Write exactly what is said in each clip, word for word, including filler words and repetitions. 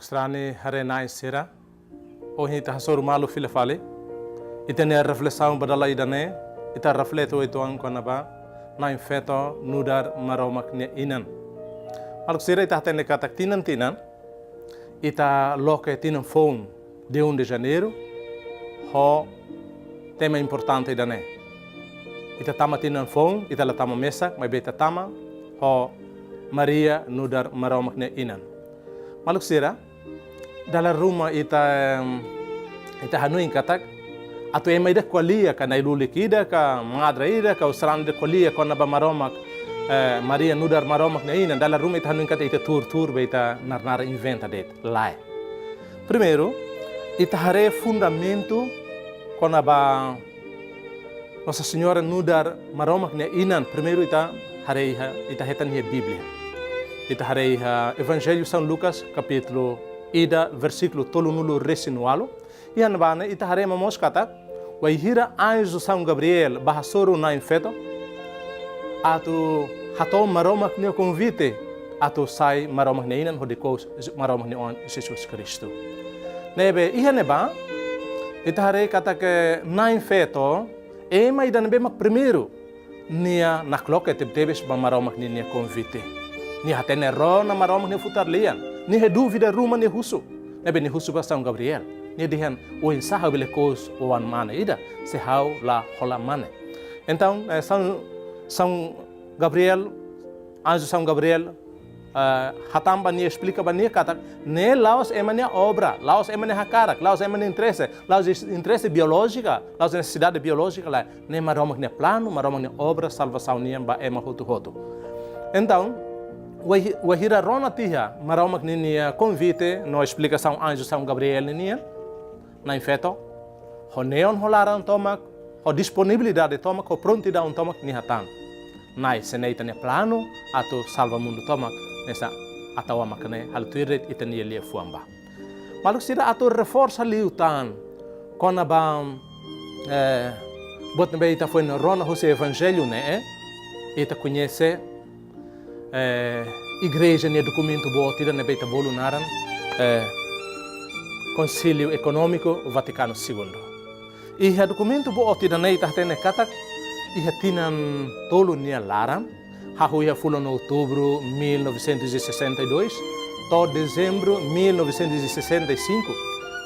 Sarani haree-na'in sira, ohin ita hasoru malu fila fali. Ita-nia reflesaun ba dala ida-ne'e, ita reflete uitoan kona-ba Na'in Feto nu'udar Maromak nia Inan. Maluk sira, ita hatene katak tinan-tinan ita loke tinan foun, dia um de Janeiro, ho tema importante ida-ne'e. Ita tama tinan foun, ita la tama mesak, maibé ita tama ho Maria nu'udar Maromak nia Inan. Maluk sira, dala ruma ita, em, ita hanoin katak atu ema ida ko'alia, ka na'i-lulik ida, ka madre ida, ka sarani ida ko'alia kona-ba Maromak, eh, Maria nu'udar Maromak nia Inan, dala ruma ita hanoin katak ita tuur-tuur, be ita narnara inventa de'it. Lae. Primeiru, ita haree fundamentu kona-ba Nossa Senhora nu'udar Maromak nia Inan. Primeiru ita haree iha, ita hetan iha Bíblia. Ita haree iha Evanjellu São Lucas, kapítulu ida, versíkulu tolunulu-resin-ualu. Iha ne'ebá ne'e ita haree ema mós katak, wainhira anju São Gabriel bá hasoru Na'in Feto, atu hato'o Maromak nia konvite, atu sai Maromak nia Inan hodi kous Maromak nia Oan Jesus Kristu. Ne'ebé iha ne'ebá, ita haree katak Na'in Feto, ema ida ne'ebé mak primeiru, nia nakloke tebetebes ba Maromak ninia konvite. Nia hatene rona Maromak nia futar lian. Nia iha dúvida ruma nia husu. Ne'ebé nia husu ba São Gabriel. Nia dehan, oinsá ha'u bele kous oan mane ida, se ha'u la hola mane. Entaun, eh, São, São Gabriel, anju São Gabriel, eh, hatán ba nia, esplika ba nia katak, ne'e la'ós ema nia obra, la'ós ema nia hakarak, la'ós ema nia interese, la'ós interese biolójika, la'ós nesesidade biolójika, lae. Ne'e Maromak nia planu, Maromak nia obra salvasaun nian ba ema hotu-hotu. Entaun, wainhi-, wainhira rona tiha Maromak ninia konvite no esplikasaun anju São Gabriel ninian, Na'in Feto, ho neon ho laran tomak, ho disponibilidade tomak, ho prontidaun tomak, nia hatán: Na'i, se ne'e ita-nia planu atu salva mundu tomak, ne'e sá, atu ha'u mak ne'e, halo tuir de'it ita-nia liafuan bá. Maluk sira, atu reforsa liután kona-ba, eh, buat ne'ebé ita foin rona husi Evanjellu ne'e, eh, ita koñese, eh, Igreja nia dokumentu boot ida ne'ebé ita bolu naran, eh, Konsíliu Ekonómiku Vatikanu Segundu. Iha dokumentu boot ida-ne'e ita hatene katak, iha tinan tolu nia laran, hahú iha fulan Outubru mil novecentos e sessenta e dois, to'o Dezembru mil novecentos e sessenta e cinco,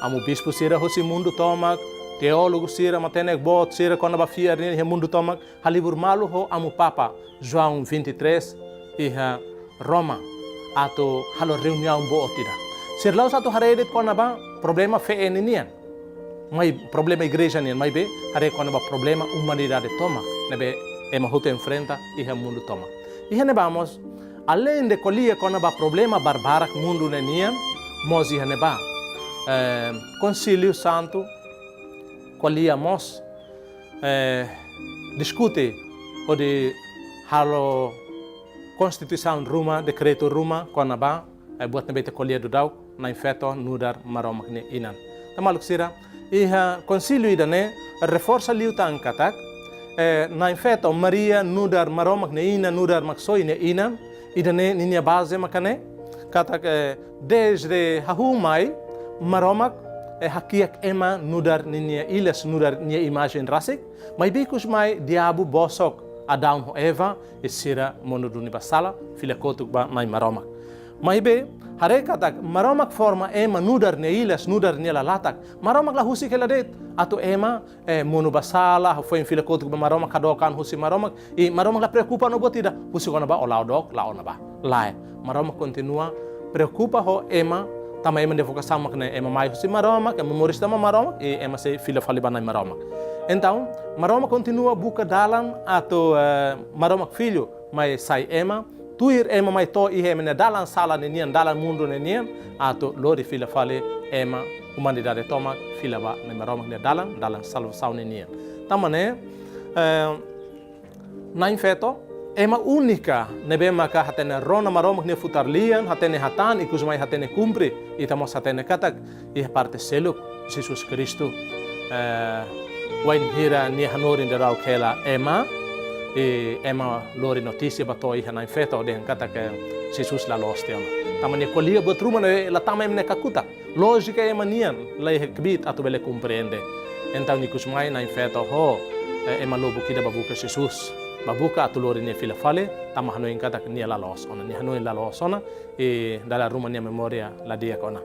amu bispu sira husi mundu tomak, teólogu sira, matenek boot sira kona-ba fiar nian iha mundu tomak, halibur malu ho Amu Papa João vinte e três iha Roma, atu halo reuniaun boot ida. Sira la'ós atu haree de'it kona-ba problema feen nian, mai problema igreja nian, maibé haree kona-ba problema umanidade tomak ne'ebé ema hotu enfrenta iha mundu tomak. Iha ne'ebá mós, aleinde ko'alia kona-ba problema barbarak mundu ne'e nian, mós iha ne'ebá, eh, Konsíliu Santu ko'alia mós, eh, diskute hodi halo konstituisaun ruma, dekretu ruma kona-ba, eh, buat ne'ebé ita ko'alia daudaun, Na'in Feto nu'udar Maromak nia Inan. Tan maluk sira, iha konsíliu ida-ne'e reforsa liután katak, eh, Na'in Feto, Maria nu'udar Maromak nia Inan, nu'udar Maksoin nia Inan, ida-ne'e ninia baze maka ne'e, katak, eh, dezde hahú mai, Maromak, eh, hakiak ema nu'udar ninia ilas, nu'udar nia imajen rasik, maibé ikus mai diabu bosok Adão ho Eva, i sira monu duni ba sala, fila kotuk ba Nai Maromak. Maibé, haree katak Maromak forma ema nu'udar nia ilas, nu'udar nia lalatak. Maromak la husik hela de'it atu ema, eh, monu ba sala, foin fila kotuk ba Maromak, hadook an husi Maromak, i Maromak la preokupa no buat ida, husi kona-ba ó la'o dook, la'o ona ba. Lae, Maromak kontinua preokupa ho ema, tanba ema nia vokasaun mak ne'e, ema mai husi Maromak, ema moris tama Maromak, i ema sei fila fali ba Nai Maromak. Entaun, Maromak kontinua buka dalan atu, eh, Maromak Filho mai sai ema, tuir ema mai to'o iha ema nia dalan sala ninian, dalan mundu ninian, atu lori fila fali ema, umanidade tomak fila ba Nai Maromak nia dalan, dalan salvasaun ninian. Tanba ne'e, eh, Na'in Feto, ema únika ne'ebé maka hatene rona Maromak nia futar lian, hatene hatán, ikus mai hatene kumpre, ita mós hatene katak iha parte seluk, Jesus Kristu, eh, wainhira nia hanorin daudauk hela ema, i ema lori notísia ba to'o iha Na'in Feto, dehan katak Jesus la loos tiha ona. Tanba nia ko'alia buat ruma ne'ebé la tama ema nia kakutak. Lójika ema nian la iha kbiit atu bele komprende. Entaun ikus mai Na'in Feto ho, eh, ema lubuk ida ba buka Jesus. Ba buka atu lori nia fila fali, tanba hanoin katak nia la loos ona, nia hanoin la loos ona, i dala ruma nia memória la di'ak ona.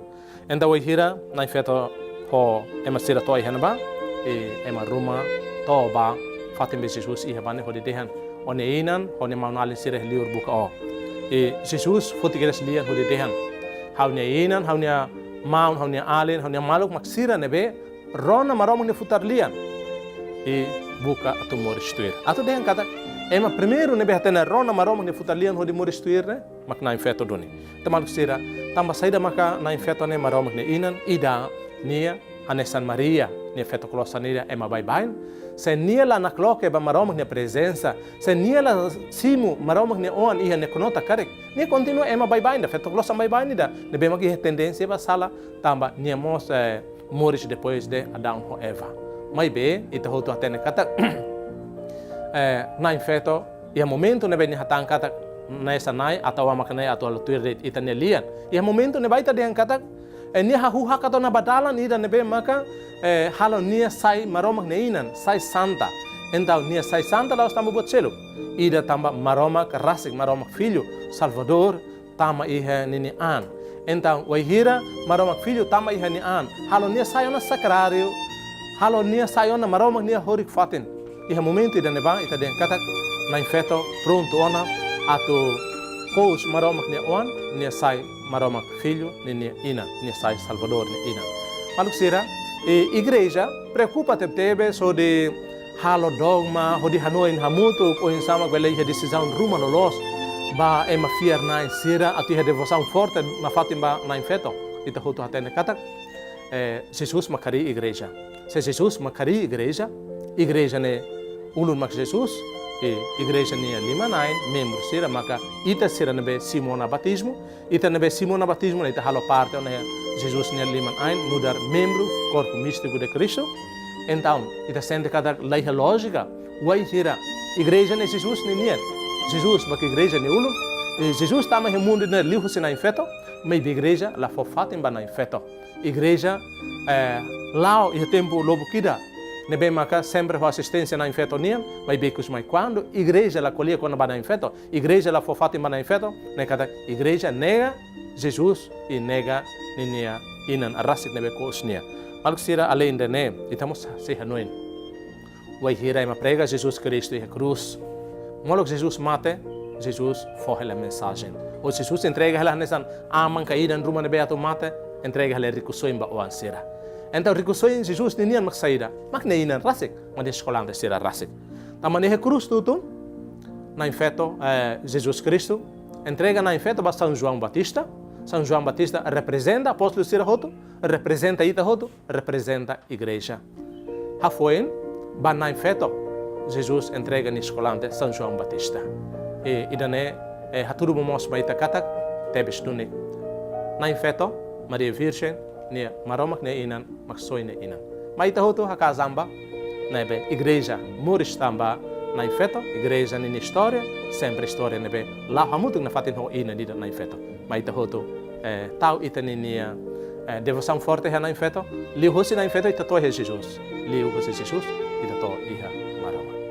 Entaun wainhira Na'in Feto ho ema sira to'o iha ne'ebá, i ema ruma to'o ba fatin be Jesus iha ba ne'e hodi dehan: Ó-nia inan, ó-nia maun-alin sira iha li'ur buka ó. I Jesus foti kedas lian hodi dehan: Ha'u-nia inan, ha'u-nia maun, ha'u-nia alin, ha'u-nia maluk mak sira ne'ebé rona Maromak nia futar lian i buka atu moris tuir. Atu dehan katak ema primeiru ne'ebé hatene rona Maromak nia futar lian hodi moris tuir ne'e mak Na'in Feto duni. Entaun maluk sira, tanba saida maka Na'in Feto ne'e Maromak nia inan, ida nia hanesan Maria, nia feto klosan ida ema baibain? Se nia la nakloke ba Maromak nia prezensa, se nia la simu Maromak nia oan iha nia knota karik, nia kontinua ema baibain ida, feto klosan baibain ida, ne'ebé mak iha tendénsia ba sala, tanba nia mós, eh, moris depois de Adão ho Eva. Maibé, ita hotu hatene katak, eh, Na'in Feto, iha momentu ne'ebé nia hatán katak, Nai, sa Nai, atu ha'u mak Nai, atu halo tuir de'it ita-nia lian. Iha momentu ne'ebá ita dehan katak, eh, nia hahú hakat ona ba dalan ida ne'ebé maka, eh, halo nia sai Maromak nia inan, sai santa. Entaun nia sai santa la'ós tanba buat seluk. Ida tanba Maromak rasik, Maromak Filho, Salvadór, tama iha ninia an. Entaun, wainhira Maromak Filho tama iha nia an, halo nia sai ona sakráriu, halo nia sai ona Maromak nia horik-fatin. Iha momentu ida ne'ebá, ita dehan katak, Na'in Feto prontu ona atu kous Maromak nia oan, nia sai Maromak Filho ninia inan, nia sai Salvadór nia inan. Maluk sira, i igreja preokupa tebetebes hodi halo dogma, hodi hanoin hamutuk, oinsá mak bele iha desizaun ruma loloos ba ema fiar-na'in sira atu iha devosaun forte nafatin ba Na'in Feto. Ita hotu hatene katak, eh, Jesus mak harii igreja. Se Jesus mak harii igreja, igreja ne'e ulun mak Jesus, i igreja nia liman-ain, membru sira maka ita sira ne'ebé simu ona batizmu, ita ne'ebé simu ona batizmu ne'e ita halo parte ona iha Jesus nia liman-ain, nu'udar membru korpu místiku de Kristu. Entaun, ita sente katak la iha lójika, wainhira igreja ne'e Jesus ninian, Jesus mak igreja nia ulun, i Jesus tama iha mundu ne'e liuhusi Na'in Feto, maibé igreja la fó fatin ba Na'in Feto. Igreja, eh, la'o iha tempu lubuk ida ne'ebé maka sempre ho asisténsia Na'in Feto nian, maibé ikus mai kuandu igreja la ko'alia kona-ba Na'in Feto, igreja la fó fatin ba Na'in Feto, ne'e katak igreja nega Jesus i nega ninia inan rasik ne'ebé kous nia. Maluk sira, aleinde ne'e, ita mós sei hanoin. Wainhira ema prega Jesus Kristu iha krús, molok Jesus mate, Jesus fó hela mensajen. Ou Jesus entrega hela hanesan aman ka inan ruma ne'ebé atu mate, entrega hela rikusoin ba oan sira. Entaun rikusoin Jesus ninian mak saida? Mak nia inan rasik, mak nia eskolante sira rasik. Tanba ne'e iha krús tutun, Na'in Feto, eh, Jesus Kristu, entrega Na'in Feto ba São João Batista. São João Batista reprezenta apóstolu sira hotu, reprezenta ita hotu, reprezenta igreja. Hafoin, ba Na'in Feto, Jesus entrega nia eskolante São João Batista. I ida-ne'e, eh, hatudu momoos ba ita katak, tebes duni. Na'in Feto, Maria Virjen, nia Maromak nia inan, Maksoin nia inan. Mai ita hotu hakaas an ba ne'ebé igreja moris tanba Na'in Feto, igreja ninia istória, sempre istória ne'ebé la'o hamutuk nafatin ho inan ida Na'in Feto. Mai ita hotu, eh, tau ita ninia, eh, devosaun forte iha Na'in Feto, liuhosi Na'in Feto ita to'o iha Jesus, liuhosi Jesus ita to'o iha Maromak.